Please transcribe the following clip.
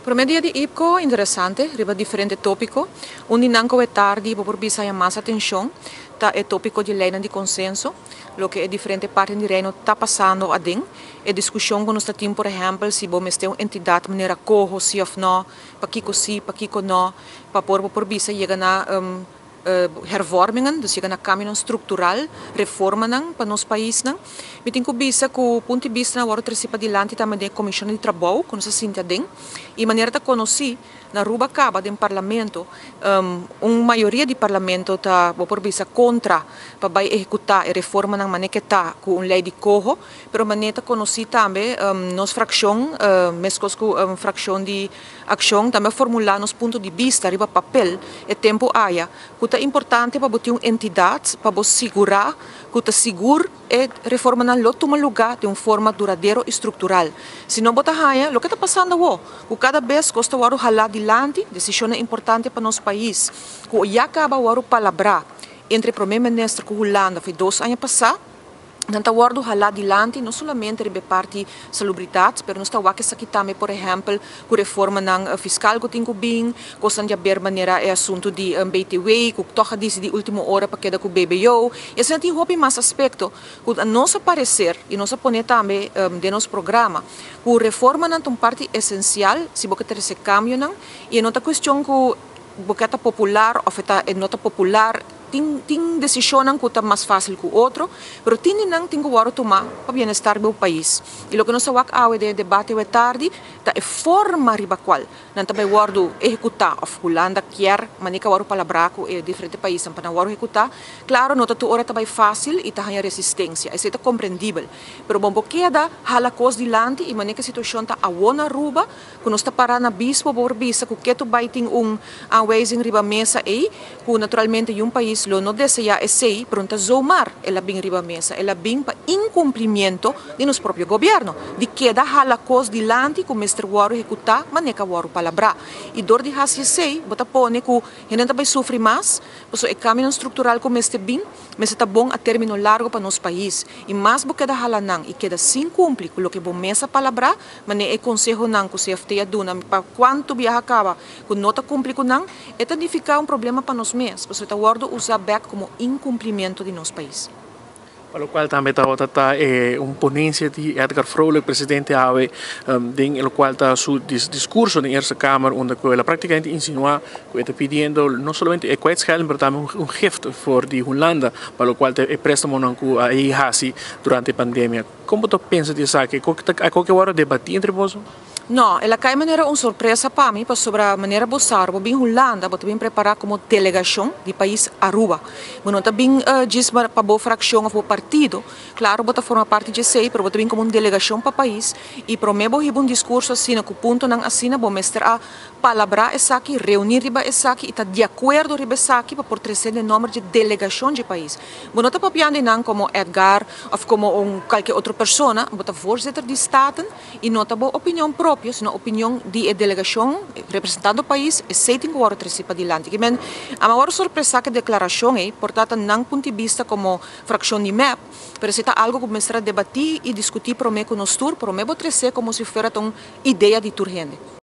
Prome dia di IPKO interesante riba diferente topico. Un di nan cu e tardi bo por bisa haya mas atencion ta e topico di leynan di consenso, loke e diferente parten di Reino ta pasando aden. E discusion cu nos ta tin por ehempel si bo mester un entidad manera coho si of no, pakico si, pakico no, pa por bo por bisa yega na hervormingen, dus yega na cambionan structural, reformanan pa nos paisnan. Mi tin cu bisa cu punto di bista nan a wordo treci padilanti tambe den e comisionnan di trabou cu nos a sinti aden y manera ta conoci na Aruba caba den parlamento un mayoria di parlamento ta bo por bisa contra pa bay ehecuta e reformanan mane ke ta cu un ley di coho, pero mane ta conoci tambe nos fraccion mescos cu fraccion di Accion tambe a formula nos punto di bista riba papel e tempo aya cu ta importante pa bo tin un entidad pa bo sigura cu ta sigur e reformanan lo tuma luga den un forma duradero y structural. Si no bo ta haya loke ta pasando awo cu cada bes cos ta wordo hala dilanti, decisionnan importante pa nos pais cu ya caba wordo palabra entre Prome Minister cu Hulanda for 2 aña pasa, Nan ta wòrdu halá dilanti no solamente riba e parti salubridat, pero nos ta wak esaki tambe, por ehèmpel, ku reformanan fiskal ku tin ku bin, kosnan di aber manera e asuntu di BTW ku tòg a disidí último ora pa keda ku BBO. I asina tin hopi mas aspekto ku a nos a pareser i nos a pone tambe den nos programa ku reformanan ta un parti esensial si bo ke trese kambionan i e no ta kuestion ku bo ke ta popular òf e ta e no ta popular. Tin tin desishonnan ku ta mas fásil ku otro, pero tin di nan tin ku wòrdu tumá pa bienestar di bo pais. I loke nos ta wak awe den e debate awe tardi ta e forma riba kual nan ta bai wòrdu ehekutá òf Hulanda kier manera ku a wòrdu palabrá ku e diferente paisnan pa nan wòrdu ehekutá. Klaro no ta tur ora ta bai fásil i ta haña resistensia, esei ta komprendibel. Pero bo keda hala kos dilanti i manera ku e situashon ta awor na Aruba, Ku nos ta pará na bispo por bisa ku ketu bai tin un aanwijzing riba mesa ei, ku naturalmente yun pais lo no deseá esei, pero no ta zomaar el a bin riba mesa, el a bin pa incumplimiento di nos propio gobierno, di keda hala kos dilanti ku mester wòrdu ehekutá manera ku a wòrdu palabrá. I dor di hasi esei bo ta pone ku hende ta bai sufri mas, pasobra e kambionan struktural ku mester bin, Mester ta bon a término largo pa nos pais i mas bo keda hala nan i keda sin kumpli ku loke bo mes a palabrá, manera e konsehonan ku CFT a duna pa kuantu biaha kaba ku no ta kumpli ku nan, e ta nifiká un problema pa nos mes, pasobra e ta wòrdu usá bèk komo inkumplimiento di nos pais. Pa lokual tambe tabata ta e un ponencia di Edgar Vrolijk, presidente awe, den e lokual ta su discurso den Eerste Kamer unda ku el a praktikamente insinua ku e ta pidiendo no solamente e kwijtschelding pero tambe un gift for di Hulanda pa lokual ta e prestamonan ku a ei hasi durante e pandemia. Kon bo ta pensa di esaki? Ako ke wòrdu debatí entre boso? No, el a kai manera un sorpresa pa mi pasobra manera bo sa ora bo bin Hulanda bo ta bin prepará komo delegashon di pais Aruba. Bo no ta bin djis pa bo frakshon òf bo partido, klaro bo ta forma parti dje esei pero bo ta bin komo un delegashon pa pais i promé bo hiba un diskurso asina ku puntonan asina bo mester a palabrá esaki, reuní riba esaki i ta di akuerdo riba esaki pa por trese den nòmber dje delegashon dje pais. Bo no ta papiando einan komo Edgar òf komo un kalke otro persona, bo ta voorzitter di Staten i no ta bo opinion propio, sino opinion di e delegashon representando pais, esei tin ku wòrdu trese padilanti. Ki men a wòrdu sorpresá ku e deklarashon ei por ta ta nan punto di bista komo frakshon di mep, pero esei ta algu ku mester a debatí i diskutí promé ku nos tur, promé bo trese komo si fuera ta un idea di tur hende.